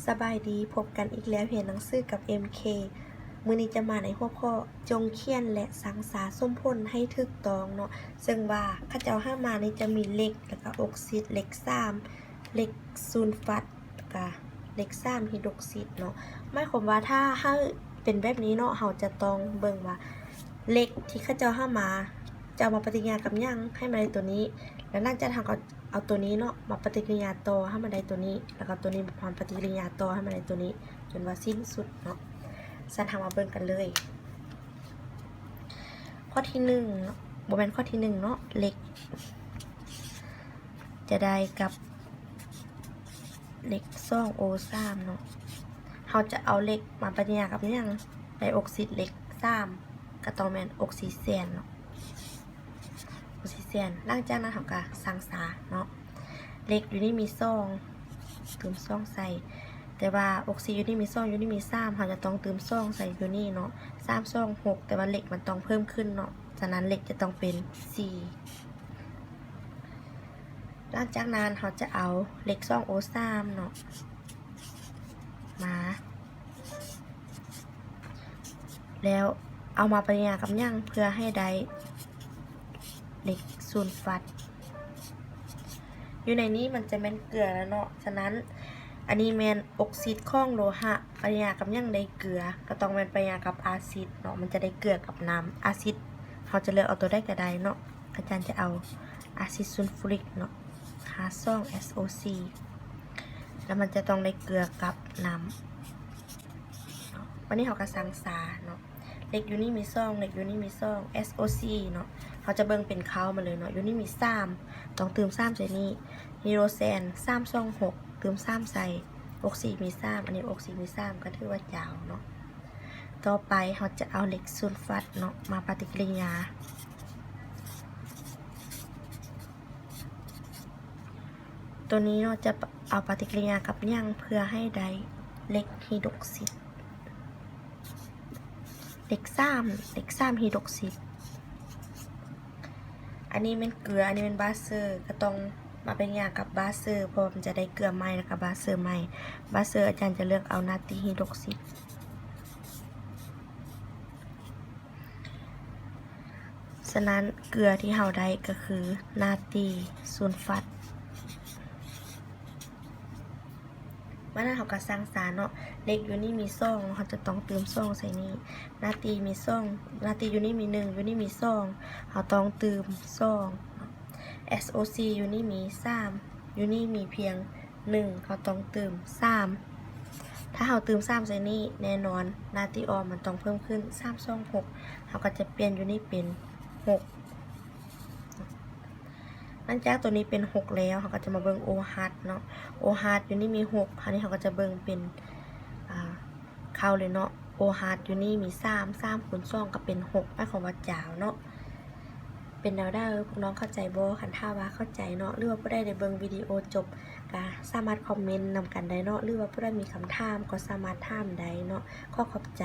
ສະບາຍດີ, ພົບກັນອີກແລ້ວຮຽນໜັງສືກັບເອັມເຄ. ມື້ນີ້ຈະມາໃນຫົວຂໍ້ ຈົ່ງຂຽນ ແລະ ສັງສາສົມຜົນໃຫ້ຖືກຕ້ອງເນາະ, ເຊິ່ງວ່າເຂົາເຈົ້າໃຫ້ມານີ້ຈະມີເຫຼັກ ແລ້ວກະອົກຊິດ, ເຫຼັກສາມ, ເຫຼັກຊູນຟັດ, ກະເຫຼັກສາມຮີດຣອກຊິດເນາະ. ໝາຍຄວາມວ່າຖ້າໃຫ້ເປັນແບບນີ້ເນາະ, ເຮົາຈະຕ້ອງເບິ່ງວ່າເຫຼັກທີ່ເຂົາເຈົ້າໃຫ້ມາ ຈະເອົາມາປະຕິກິລິຍາກັບຫຍັງໃຫ້ມັນໄດ້ຕົວນີ້, ແລ້ວຫຼັງຈາກນັ້ນເຮົາກໍ ເອົາຕົວນີ້ເນາະ ມາປະຕິກິລິຍາຕໍ່ໃຫ້ມັນໄດ້ຕົວນີ້, ແລ້ວກໍຕົວນີ້ມາປະຕິກິລິຍາຕໍ່ໃຫ້ມັນໄດ້ຕົວນີ້ ຈົນວ່າສິ້ນສຸດເນາະ. ຊັ້ນເຮົາມາເບິ່ງກັນເລີຍ. ຂໍ້ທີໜຶ່ງເນາະ, ບໍ່ແມ່ນຂໍ້ທີໜຶ່ງເນາະ, ເຫຼັກຈະໄດ້ກັບເຫຼັກສອງໂອສາມເນາະ. ເຮົາຈະເອົາເຫຼັກມາປະຕິກິລິຍາກັບຫຍັງ? ໄດ້ອົກຊິດເຫຼັກສາມ ກໍຕ້ອງແມ່ນອົກຊິດແສນເນາະ. ອົກຊິດແສນ. ຫຼັງຈາກນັ້ນເຮົາກໍສັງສາເນາະ, ເຫຼັກຢູ່ນີ້ມີສອງ ຕື່ມສອງໃສ່, ແຕ່ວ່າອົກຊິດຢູ່ນີ້ມີສອງ ຢູ່ນີ້ມີສາມ ເຮົາຈະຕ້ອງຕື່ມສອງໃສ່ຢູ່ນີ້ເນາະ. ສາມ ສອງ ຫົກ ແຕ່ວ່າເຫຼັກມັນຕ້ອງເພີ່ມຂຶ້ນເນາະ, ສະນັ້ນເຫຼັກຈະຕ້ອງເປັນສີ່. ຫຼັງຈາກນັ້ນເຮົາຈະເອົາເຫຼັກສອງໂອສາມເນາະ ມາ ແລ້ວເອົາມາປະຕິກິລິຍາກັບຫຍັງເພື່ອໃຫ້ໄດ້ເຫຼັກຊູນຟັດ? ຢູ່ໃນນີ້ມັນຈະແມ່ນເກືອແລ້ວເນາະ, ສະນັ້ນອັນນີ້ແມ່ນອົກຊິດຂອງໂລຫະ ປະຕິກິລິຍາກັບຫຍັງ? ໄດ້ເກືອ, ກໍຕ້ອງແມ່ນປະຕິກິລິຍາກັບອາຊິດເນາະ, ມັນຈະໄດ້ເກືອກັບນ້ຳ. ອາຊິດເຮົາຈະເລືອກເອົາຕົວໃດກໍໄດ້ເນາະ, ອາຈານຈະເອົາອາຊິດຊູນຟູຣິກເນາະ ຫ້າ ສອງ ເອສໂອສີ່ ແລ້ວມັນຈະຕ້ອງໄດ້ເກືອກັບນ້ຳ. ບາດນີ້ເຮົາກໍສັງສາເນາະ, ເຫຼັກຢູ່ນີ້ມີສອງ ເຫຼັກຢູ່ນີ້ມີສອງ ເອສໂອສີ່ເນາະ, ເຮົາຈະເບິ່ງເປັນເຄົ້າມາເລີຍເນາະ. ຢູ່ນີ້ມີສາມ ຕ້ອງຕື່ມສາມໃສ່ນີ້, ຮີໂດຣແຊນ ສາມ ສອງ ຫົກ ຕື່ມສາມໃສ່, ອົກຊິດມີສາມ ອັນນີ້ອົກຊິດມີສາມ ກໍຖືວ່າຈາວເນາະ. ຕໍ່ໄປເຮົາຈະເອົາເຫຼັກຊູນຟັດເນາະ ມາປະຕິກິລິຍາ. ຕົວນີ້ເນາະ ຈະເອົາປະຕິກິລິຍາກັບຫຍັງເພື່ອໃຫ້ໄດ້ເຫຼັກຮີດຣອກຊິດ? ເຫຼັກສາມ ເຫຼັກສາມຮີດຣອກຊິດ. ອັນນີ້ແມ່ນເກືອ, ອັນນີ້ແມ່ນບາເຊີ, ກໍຕ້ອງມາປະຕິກິລິຍາກັບບາເຊີ ເພາະວ່າມັນຈະໄດ້ເກືອໃໝ່ ແລ້ວກໍບາເຊີໃໝ່. ບາເຊີອາຈານຈະເລືອກເອົານາຕີຮີດຣອກຊິດ. ສະນັ້ນເກືອທີ່ເຮົາໄດ້ກໍຄືນາຕີຊູນຟັດ. ມານັ້ນເຮົາກໍສັງສາເນາະ, ເຫຼັກຢູ່ນີ້ມີສອງ ເຮົາຈະຕ້ອງຕື່ມສອງໃສ່ນີ້, ນາຕີມີສອງ ນາຕີຢູ່ນີ້ມີໜຶ່ງ ຢູ່ນີ້ມີສອງ ເຮົາຕ້ອງຕື່ມສອງເນາະ. ເອສໂອສີ່ຢູ່ນີ້ມີສາມ ຢູ່ນີ້ມີພຽງໜຶ່ງ ເຮົາຕ້ອງຕື່ມສາມ. ຖ້າເຮົາຕື່ມສາມໃສ່ນີ້ ແນ່ນອນນາຕີອອມມັນຕ້ອງເພີ່ມຂຶ້ນ ສາມ ສອງ ຫົກ ເຮົາກໍຈະປ່ຽນຢູ່ນີ້ເປັນຫົກ. ຫຼັງຈາກຕົວນີ້ເປັນຫົກແລ້ວ ເຮົາກໍຈະມາເບິ່ງໂອຮາດເນາະ, ໂອຮາດຢູ່ນີ້ມີຫົກ ຄາວນີ້ເຮົາກໍຈະເບິ່ງເປັນ ອ່າ ເຄົ້າເລີຍເນາະ. ໂອຮາດຢູ່ນີ້ມີສາມ ສາມຄູນສອງກໍເປັນຫົກ ໝາຍຄວາມວ່າຈາວເນາະ. ເປັນແນວໃດ ພວກນ້ອງເຂົ້າໃຈບໍ່? ຄັນຖ້າວ່າເຂົ້າໃຈເນາະ ຫຼືວ່າຜູ້ໃດໄດ້ເບິ່ງວິດີໂອຈົບ ກໍສາມາດຄອມເມັນນຳກັນໄດ້ເນາະ ຫຼືວ່າຜູ້ໃດມີຄຳຖາມກໍສາມາດຖາມໄດ້ເນາະ. ຂໍຂອບໃຈ.